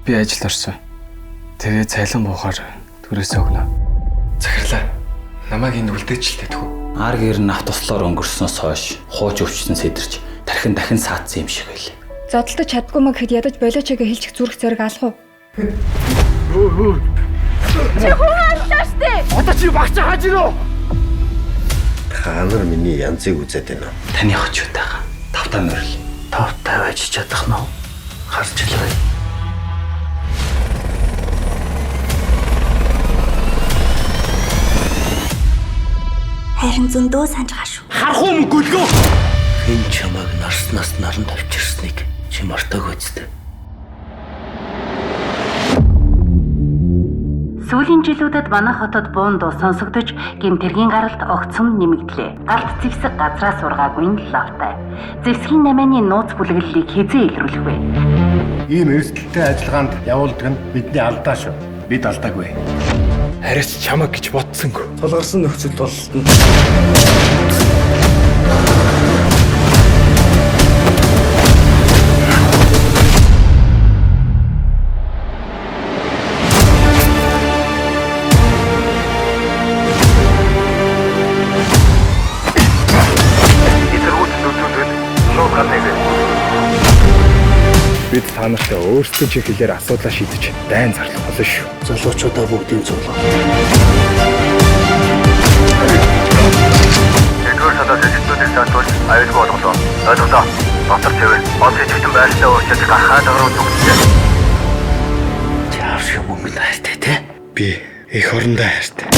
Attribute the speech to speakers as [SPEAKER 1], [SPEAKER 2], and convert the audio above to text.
[SPEAKER 1] Би ажилд орсон. Тэгээ цайлан буухаар түрээсээ өгнө. Захирлаа. Намайг энд үлдээж л тэтгэв.
[SPEAKER 2] Ар гэр нь автослоор өнгөрснөөс хойш хууч өвчтөн сэдэрч тархин дахин саадсан юм шиг байлаа.
[SPEAKER 3] Зодолдож чаддгүй маа гэхэд ядаж болооч гэгээ хэлчих зүрх зориг алах уу?
[SPEAKER 4] Та нар миний янзыг үзээд байна уу?
[SPEAKER 2] Таны хочуудтайгаа тавтаа морил.
[SPEAKER 4] Тав тавиач чадах нь уу? Харж л бай.
[SPEAKER 5] Харин зөндөө санаж байгаа шүү.
[SPEAKER 4] Хэн чамайг нарснаас наранд авчирсныг чи мартаагүй үсттэй.
[SPEAKER 6] Сүүлийн жилүүдэд манай хотод буун дуу сонсогдож, гэмтэргийн гаралт огцом нэмэгдлээ. Галт зэвсэг газраа сургаагүй нь лавтай. Зэвсгийн намааны нууц бүлэглэлийг хизээ илрүүлэх вэ?
[SPEAKER 7] Ийм эрсдэлтэй ажиллагаанд явуулдаг нь бидний алдаа шүү. Бид алдаагүй.
[SPEAKER 1] Хараач чамаг гэж бодсонгүй.
[SPEAKER 4] Тулгарсан нөхцөл бололтод
[SPEAKER 1] Бид та нартай өөрсдөө чихлээр асуудлаа шийдэж дайн зарлах болно шүү.
[SPEAKER 4] залуучуудаа бүгдийг цуглаа.
[SPEAKER 8] Эдгээр садаас ажилтнуудыг саатуулж аюулгүй болголоо. Ойлголоо. Дотор цэвэр. Од жижигтэн байрлалаа өөрчилж гарахаа дагруу зүгтжээ.
[SPEAKER 4] Чи аав шиг мөнгөнд хайртай те? Би эх орондоо хайртай.